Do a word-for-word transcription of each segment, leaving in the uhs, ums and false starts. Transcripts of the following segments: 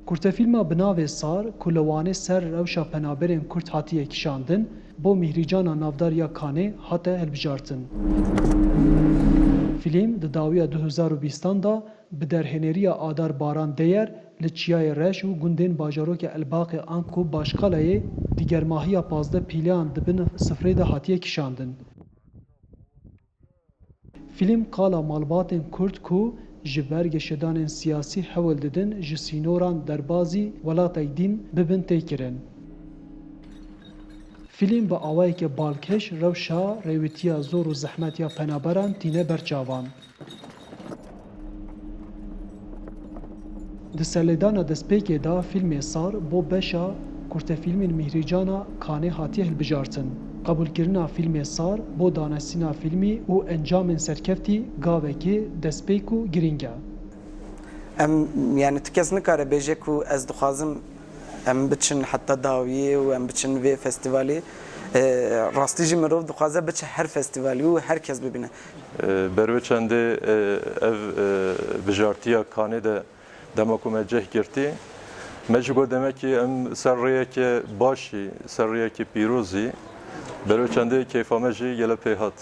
Kurtefîlma bi navê Sar ku li Wanê ser rewşa penaberên Kurd hatiye kişandin, bo Mîhrîcana navdar ya Kanê hate hilbijartin. Fîlm di dawiya du hezar û bîstan de bi derhêneriya Adar Baran Deyer li Çiyayê Reş û gundên bajarokê Elbaqê anku Başkalayê di germahiya pazdeh pîleyan di bin sifrê de hatiye kişandin. Fîlm qala malbatên Kurd ku ji ber geşedanên siyasî hewl didin ji sînoran derbazî welatek dîn bibin tê kirin. Fîlm bi awayeke balkêş rewşa rêwîtiya zor û zehmet ya penaberan tîne ber çavan. Di serlêdana destpêkê de fîlmê Sar bo beşa kurtefîlmên Mîhrîcana Kanê hatiye hilbijartin. Qebûlkirina fîlmê Sar bo danesîna fîlmî û encamên serkeftî gavekê destpêk û girîng e. Em, yani, tu kes nikare bêje ku ez dixwazim em biçin heta dawiyê û em biçin vê festîvalê. E, rastî jî mirov dixwaze biçe her festîvalî û her kes bibîne. E, berve çendê, e, ev, e, bijartiya Kanê de dema ku me cih girtî, me jî got demekî em ser rêyeke başî, ser rêyeke pîrozî, berve çendê keyfa me jî gele pê hat.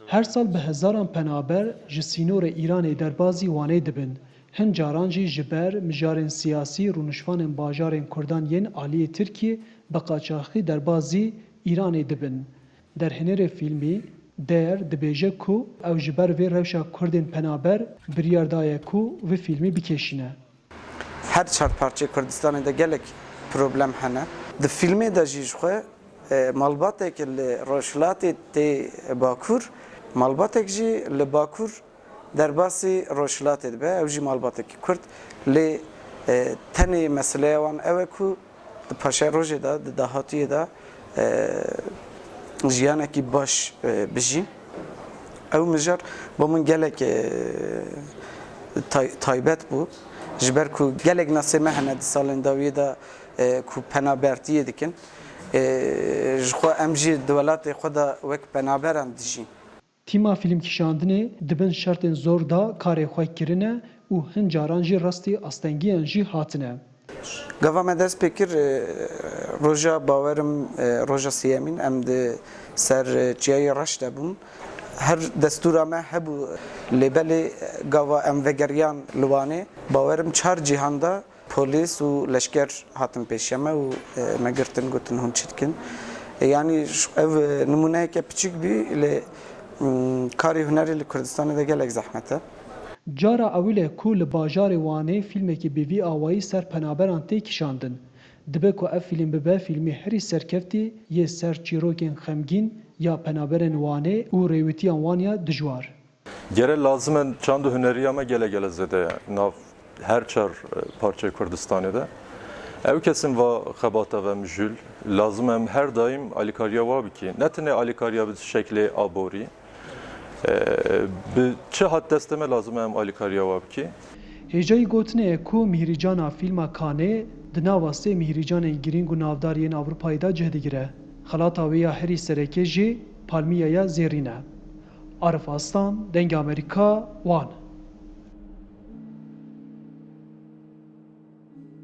Her sal bi hezaran penaber ji sînorê Îranê derbazî Wanê dibin. Hin caran jî ji ber mijarên siyasî rûnişvanên bajarên Kurdan yên aliyê Tirkiyê bi qaçaxî derbazî Îranê dibin. Derhênerê fîlmî, Deyer, dibêje ku ew ji ber vê rewşa Kurdên penaber biryar daye ku vê fîlmî bikêşîne. Her çar parçeyê Kurdistanê de gelek problem hene. Di fîlmê de jî ji xwe, e, malbatek li Rojhilatê tê Bakur, malbatek jî li Bakur derbasî Rojhilatê dibe, ew jî malbatekî Kurd. Lê, e, tenê meseleya wan ew e ku di paşê rojê de, di dahatûyê de, e, jiyanekî baş, e, bijîn. Ew mijar bo min gelek, e, tay-, taybet bû. Ji ber ku gelek nasê me hene di salên dawiyê de, e, ku penabertiyê dikin. E, ji xwe em jî di welatê xwe de wek penaberan dijîn. Tîma fîlmkişandinê di bin şertên zor de karê xwe kirine û hin caran jî rastî astengiyan jî hatine. Gava me dest pê kir, e, roja bawerim, e, roja sêyemîn em di ser, e, Çiyayê Reş de bûn. Her destûra me hebû, lê belê gava em vegeriyan li Wanê, bawerim çar cîhan de polîs û leşker hatin pêşiya me û, e, me girtin, gotin, hûn çi dikin? E, yanî ş-, ev, e, nimûneyeke piçûk bî, lê, mm, karê hunerê li Kurdistanê de gelek zehmet e. Cara ewil e ku li bajarê Wanê fîlmekî bi vî awayî ser penaberan tê kişandin. Dibe ku ev fîlm bibe fîlmê herî serkeftî yê ser çîrokên xemgîn ya penaberên Wanê û rêwîtiya wan ya dijwar. Gere lazim e çand û huneriya me gele gele zêde ye nav her çar, e, parçeyê Kurdistanê de. Ew kesin va xebata ve mijûl, lazim e em her daîm alîkariya wa bikî. Ne tenê alîkariya bi şeklê aborî, e, bi çi hat destê me lazim e em alîkariya wa bikî. Hêjayî gotinê ye ku mîhrîcana fîlma Kanê di nava sê mîhrîcanên girîng û navdar yên Ewropayê de cih digire. Xelata wê ya herî sereke jî palmîyeya zêrîn e. Arif Aslan, Dengê Amerîka, Wan.